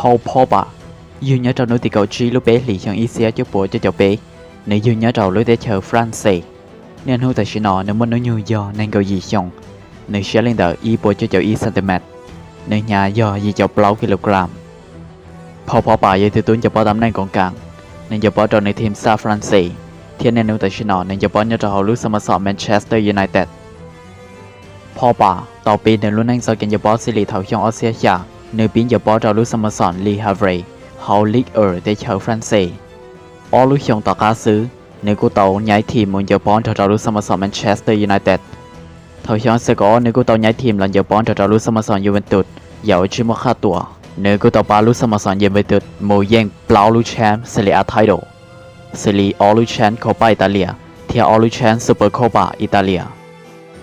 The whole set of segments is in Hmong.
Paul Pogba yug nyob rau hnub tim kaum tsib lub peb hlis xyoo ib txhiab cuaj puas cuaj caum peb. Nws yug nyob rau lub teb chaws France. Niaj hnub tam sim no nws muaj hnub nyoog yog nees nkaum yim xyoo. Nws siab li ntawm ib puas cuaj caum ib centimeter. Nws hnyav yog yim caum plaub kilogram. Paul Pogba yog ib tug tub ncaws pob tam neej koom kam. Nws ncaws pob rau nws team xab France, thiab niaj hnub tam sim no nws ncaws pob nyob rau hauv lub xab mav xom Manchester United. Pogba tau pib nws lub neej txoj kev ncaws pob txij li thaum xyoo ob txhiab xya, nws pib ncaws pob rau lub xab mav xom Le Havre hauv Ligue One teb chaws France. Ob lub xyoo tom qab xwb, nws kuj tau nyaib team mus ncaws pob nrog rau lub xab mav xom Manchester United. Thaum xyoo ob txhiab kaum ob nws kuj tau nyaib team los ncaws pob nrog rau lub xab mav xom Juventus, yam uas tsis muaj qhaj tuam. Nws kuj tau pab lub xab mav xom Juventus mus yeej plaub lub champ Serie A title, xws li ob lub champ Copa Italia thiab ob lub champ Supercopa Italia.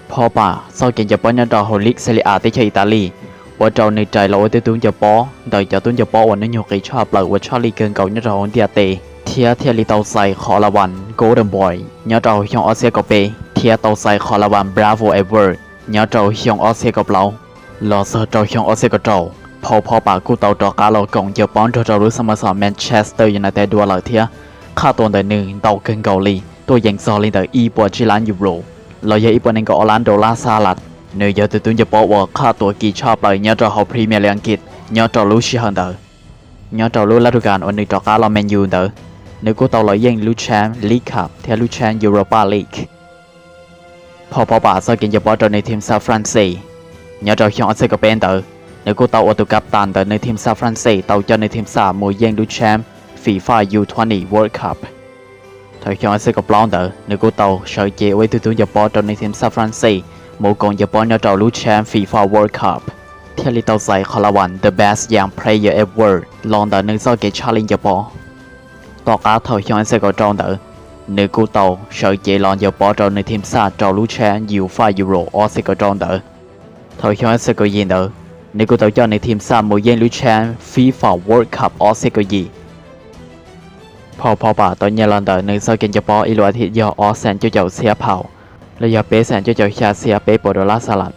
Pogba txoj kev ncaws pob nyob rau hauv league Serie A teb chaws Italy ua rau nws rais los ua ib tug tub ncaws pob ntawm cov tub ncaws pob uas hnub nyoog qis tshaj plaws uas tshaj lij kawg nkaus nyob rau hauv ntiaj teb, thiab thiaj li tau txais qhov las vas Golden Boy nyob rau hauv xyoo ob txhiab kaum peb thiab tau txais qhov las vas Bravo Award nyob rau xyoo ob txhiab kaum plaub. Los txog rau xyoo ob txhiab kaum rau, Paul Pogba kuj tau rov qab los koom ncaws pob nrog rau lub xab mav xom Manchester United dua lawm thiab. Qhaj tuam ntawm nws ntau kawg nkaus li, tuaj yees txog li ntawm ib puas tsib lab euro, los yog ib puas nees nkaum ob lab dollar xab las. Nws yog tus tub ncaws pob uas qhaj tuam kim tshaj plaws nyob rau hauv Premier League Ankit nyob rau lub sij hawm ntawd. Nyob rau lub lab du kas uas nws rov qab los Man U ntawd, nws kuj tau los yeej lub champ League Cup thiab lub champ Europa League. Paul Pogba txoj kev ncaws pob rau nws team xab France. Nyob rau xyoo ob txhiab kaum peb ntawd, nws kuj tau ua tus kab tas ntawm nws team xab France tau coj nws team xab mus yeej lub champ FIFA U twenty World Cup. Thaum xyoo ob txhiab kaum plaub ntawd nws kuj tau sawv cev ua ib tug tub ncaws pob rau nws team xab France mus koom ncaws pob nyob rau lub champ FIFA World Cup, thiaj li tau txais qhov las vas The Best Young Player Award los ntawm nws txoj kev tshaj lij ncaws pob. Tom qab thaum xyoo ob txhiab kaum rau ntawd, nws kuj tau sawv cev los ncaws pob rau nws team xab rau lub champ UEFA Euro ob txhiab kaum rau ntawd. Thaum xyoo ob txhiab kaum yim ntawd, nws kuj tau coj nws team xab mus yeej lub champ FIFA World Cup ob txhiab kaum yim. Paul Pogba tau nyiaj los ntawm nws txoj kev ncaws pob ib lub as thiv yog ob xees cuaj caum txhiab pound, los yog peb xees cuaj caum xya txhiab peb puas dollar xab las.